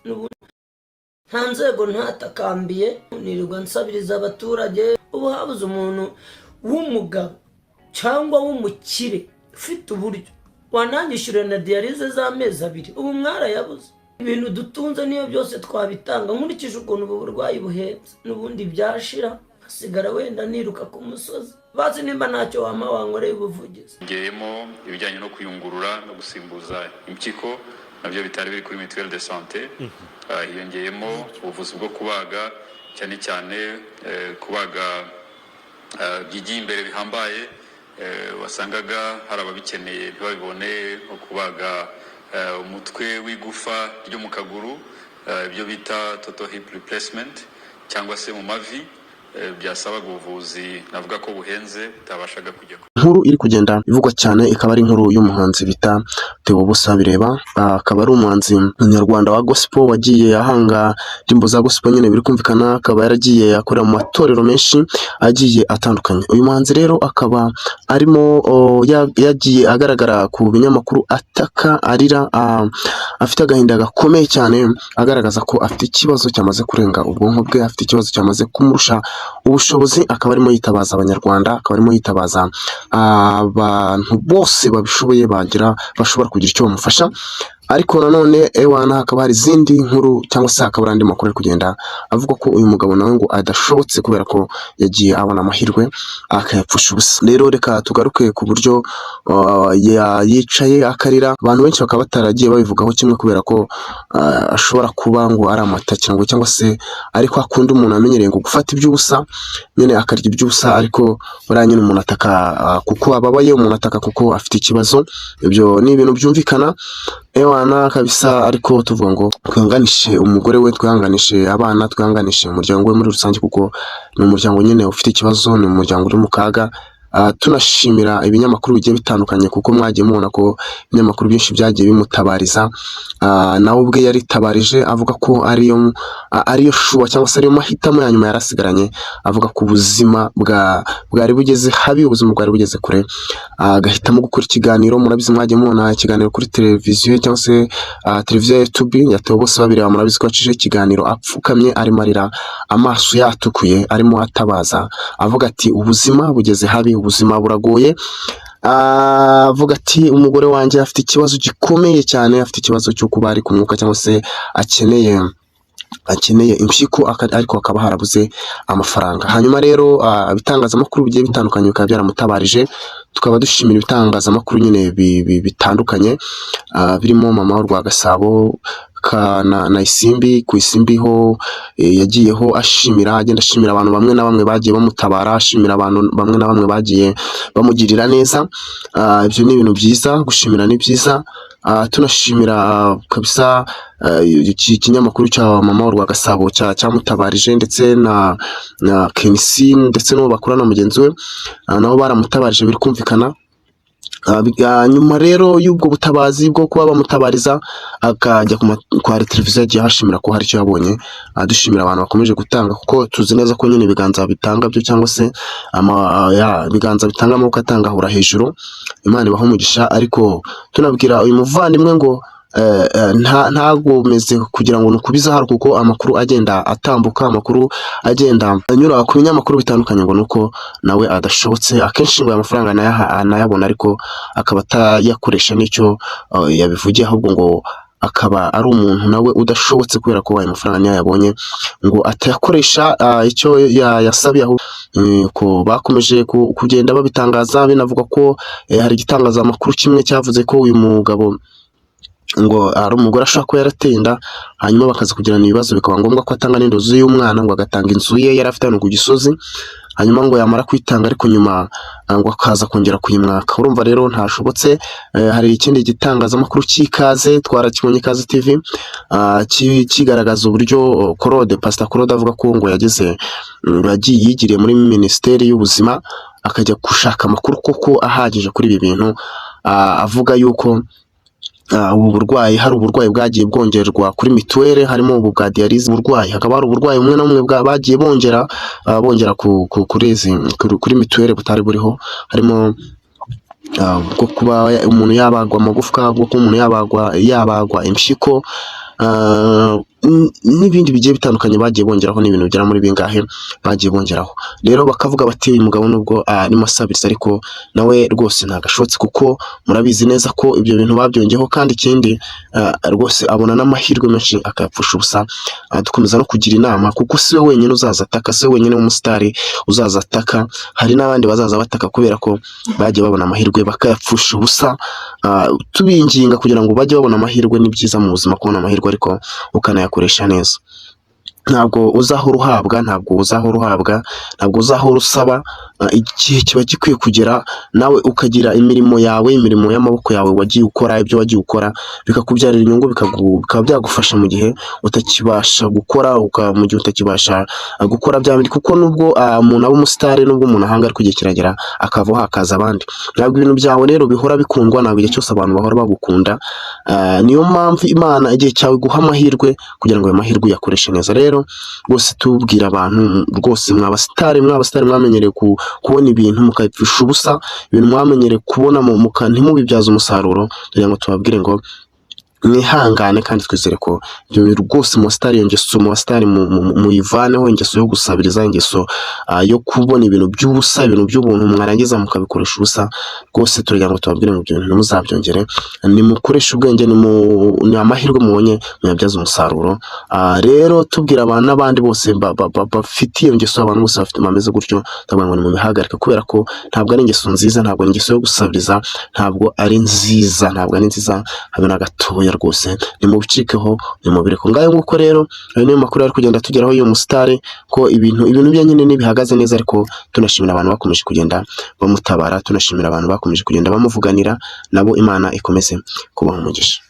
N'ubu nta nzego ntatakambiye, nirirwa nsabiriza abaturage. Ubu habuze umuntu w'umugabo cyangwa w'umukire ufite uburyo wananyishyurira na dialyse z'amezi 2? Ubu mwarayabuze. Ibintu dutunze niyo byose twabitanga, nkurikije ukuntu ubu burwayi buhenze. N'ubundi byashira hasigara wenda niruka ku musozi. Bazi nimba ntacyo wama wankoreye ubuvugizi. Ngeyemo ibijyanye no kuyungurura no gusimbuza impyiko, nabyo bitari biri kuri mutuelle de santé. Hiyongeyemo ubuvuzi bwo kubaga, cyane cyane kubaga byigiye imbere bihambaye, wasangaga hari ababikeneye ntibabibone, nko kubaga umutwe w'igufa ryo mu kaguru, ibyo bita total hip replacement, cyangwa se mu mavi, byasabaga ubuvuzi navuga ko buhenze butabashaga kujya. Inkuru iri kugenda ivugwa cyane ikaba ari inkuru y'umuhanzi bita Theo Bosebabireba, akaba ari umuhanzi nyarwanda wa gospel wagiye ahanga indirimbo za gospel nyine biri kumvikana, akaba yaragiye akorera mu matorero menshi agiye atandukanye. Uyu muhanzi rero akaba arimo yagiye agaragara ku binyamakuru ataka, arira, afite agahinda gakomeye cyane, agaragaza ko afite ikibazo cyamaze kurenga ubwonko bwe, afite ikibazo cyamaze kumurusha ubushobozi, akaba arimo yitabaza Abanyarwanda, akaba arimo yitabaza abantu bose babishoboye bagira bashobora kugira icyo bamufasha. Ariko nanone ewana hakaba hari izindi nkuru cyangwa se hakaba hari andi makuru ari kugenda avuga ko uyu mugabo nawe ngo adashobotse kubera ko yagiye abona amahirwe akayapfusha ubusa. Rero reka tugaruke ku buryo yicaye akarira, abantu benshi bakaba bataragiye babivugaho kimwe kubera ko ashobora kuba ngo ari amatakira cyangwa se ariko akunda umuntu amenyereye ngo gufata iby'ubusa nyine, akarya iby'ubusa. Ariko buriya nyine umuntu ataka kuko ababaye, umuntu ataka kuko afite ikibazo, ibyo ni ibintu byumvikana ewana kabisa. Ariko tuvuga ngo twihanganishe umugore we, twihanganishe abana, twihanganishe umuryango we muri rusange, kuko ni umuryango nyine ufite ikibazo, ni umuryango uri mu kaga. Tunashimira ibinyamakuru bigiye bitandukanye, kuko mwagiye mubona ko ibinyamakuru byinshi byagiye bimutabariza. Nawe ubwe yaritabarije avuga ko ariyo choix cyangwa se ariyo mahitamo ya nyuma yarasigaranye, avuga ko ubuzima bwari bugeze habi, ubuzima bwari bugeze kure, agahitamo gukora ikiganiro. Murabizi, mwagiye mubona ikiganiro kuri televiziyo cyangwa se televiziyo ya YouTube ya Theo Bosebabireba. Murabizi ko yacijeho ikiganiro apfukamye, arimo arira, amaso yatukuye, arimo atabaza avuga ati: "Ubuzima bugeze habi, ubuzima buragoye." Avuga ati: "Umugore wanjye afite ikibazo gikomeye cyane, afite ikibazo cyo kuba ari ku mwuka cyangwa se akeneye impyiko, ariko hakaba harabuze amafaranga." Hanyuma rero ibitangazamakuru bigiye bitandukanye bikaba byaramutabarije, tukaba dushimira ibitangazamakuru nyine bitandukanye, birimo Mama Urwagasabo na Isimbi. Ku Isimbi ho yagiyeho ashimira, agenda ashimira abantu bamwe na bamwe bagiye bamutabara, ashimira abantu bamwe na bamwe bagiye bamugirira neza. Ibyo ni ibintu byiza, gushimira ni byiza. Tunashimira kabisa iki kinyamakuru cya Mama Urwagasabo cyamutabarije, ndetse na Kenisi, ndetse n'uwo bakorana mugenzi we, nabo baramutabarije biri kumvikana. Nyuma rero y'ubwo butabazi bwo kuba bamutabariza, akajya kwa televiziyo, yagiye ahashimira ko hari icyo yabonye. Dushimira abantu bakomeje gutanga, kuko tuzi neza ko nyine ibiganza bitanga byo cyangwa se ibiganza bitanga, amaboko atanga ahura hejuru. Imana ibahe umugisha. Ariko tunabwira uyu muvandimwe ngo ntagomeze kugira ngo ni ukubizahara, kuko amakuru agenda atambuka, amakuru agenda anyura ku binyamakuru bitandukanye, ngo nuko nawe adashobotse. Akenshi ngo aya mafaranga anayabona ariko akaba atayakoresha n'icyo yabivugiye, ahubwo ngo akaba ari umuntu nawe udashobotse, kubera ko ayo mafaranga niyo yabonye ngo atayakoresha icyo yasabiye. Ahubwo ko bakomeje kugenda babitangaza, binavuga ko hari igitangazamakuru kimwe cyavuze ko uyu mugabo ngo ari umugore ashobora kuba yarateye inda, hanyuma bakaza kugirana ibibazo, bikaba ngombwa ko atanga n'indozo y'umwana, ngo agatanga inzu ye yari afite hano ku Gisozi, hanyuma ngo yamara kwitanga ariko nyuma ngo akaza kongera kuyimwaka. Urumva rero ntashobotse. Hari ikindi gitangazamakuru cy'Ikaze, twarakibonye, Ikaze TV, kigaragaza uburyo Claude, Pastor Claude, avuga ko ngo yageze yagiye yigiriye muri Minisiteri y'Ubuzima, akajya gushaka amakuru koko ahagije kuri ibi bintu, avuga yuko ubu burwayi, hari uburwayi bwagiye bwongerwa kuri mituweli, harimo ubu bwa dialyse, uburwayi hakaba hari uburwayi bumwe na bumwe bagiye bongera kuri mituweli butari buriho, harimo bwo kuba umuntu yabagwa amagufwa, bwo kuba umuntu yabagwa impyiko. n'ibindi bigiye bitandukanye bagiye bongeraho, n'ibintu bigera muri bingahe bagiye bongeraho. Rero bakavuga bati uyu mugabo nubwo arimo asabiriza, ariko nawe rwose ntagashobotse, kuko murabizi neza ko ibyo bintu babyongeyeho. Kandi ikindi, rwose abona n'amahirwe menshi akayapfusha ubusa. Dukomeza no kugira inama, kuko si we wenyine uzaza ataka, si we wenyine w'umusitari uzaza ataka, hari n'abandi bazaza bataka kubera ko bagiye babona amahirwe bakayapfusha ubusa. Tubinginga kugira ngo bajye babona amahirwe. Ni byiza mu buzima kubona amahirwe, ariko ukanayakoresha neza. Ntabwo uzahora uhabwa, ntabwo uzahora uhabwa, ntabwo uzahora usaba. Igihe kiba gikwiye kugera nawe ukagira imirimo yawe, imirimo y'amaboko yawe wagiye ukora, ibyo wagiye ukora bikakubyarira inyungu, bikaba byagufasha mu gihe utakibasha gukora, mu gihe utakibasha gukora bya bindi. Kuko nubwo umuntu aba umusitari, nubwo umuntu ahanga, ariko igihe kiragera akavaho hakaza abandi. Ntabwo ibintu byawe rero bihora bikundwa, ntabwo igihe cyose abantu bahora bagukunda. Niyo mpamvu Imana igihe cyawe iguha amahirwe kugira ngo ayo mahirwe uyakoreshe neza. Rero rwose tubwira abantu rwose, mwaba sitari mwamenyereye kubona ibintu mukabipfusha ubusa, ibintu mwamenyereye kubona ntimubibyaze umusaruro, kugira ngo tubabwire ngo mwihangane, kandi twizere ko ibyo bintu rwose mu basitari, iyo ngeso mu basitari muyivaneho, ingeso yo gusabiriza, ingeso yo kubona ibintu by'ubusa, ibintu by'ubuntu mwarangiza mukabikoresha ubusa. Rwose turagira ngo tubabwire ngo ibyo bintu ntimuzabyongere, nimukoreshe ubwenge, ni amahirwe mubonye muyabyaze umusaruro. Rero tubwira abantu n'abandi bose bafite iyo ngeso, abantu bose bafite bameze gutyo, ndavuga ngo nimubihagarike, kubera ko ntabwo ari ingeso nziza, ntabwo ingeso yo gusabiriza ntabwo ari nziza, ntabwo ari nziza habe na gatoya. Rwose nimubicikeho, nimubireke. Ngayo nguko rero, ayo niyo makuru ari kugenda tugeraho y'uyu musitari, ko ibintu bye nyine ntibihagaze neza, ariko tunashimira abantu bakomeje kugenda bamutabara, tunashimira abantu bakomeje kugenda bamuvuganira, nabo Imana ikomeze kubaha umugisha.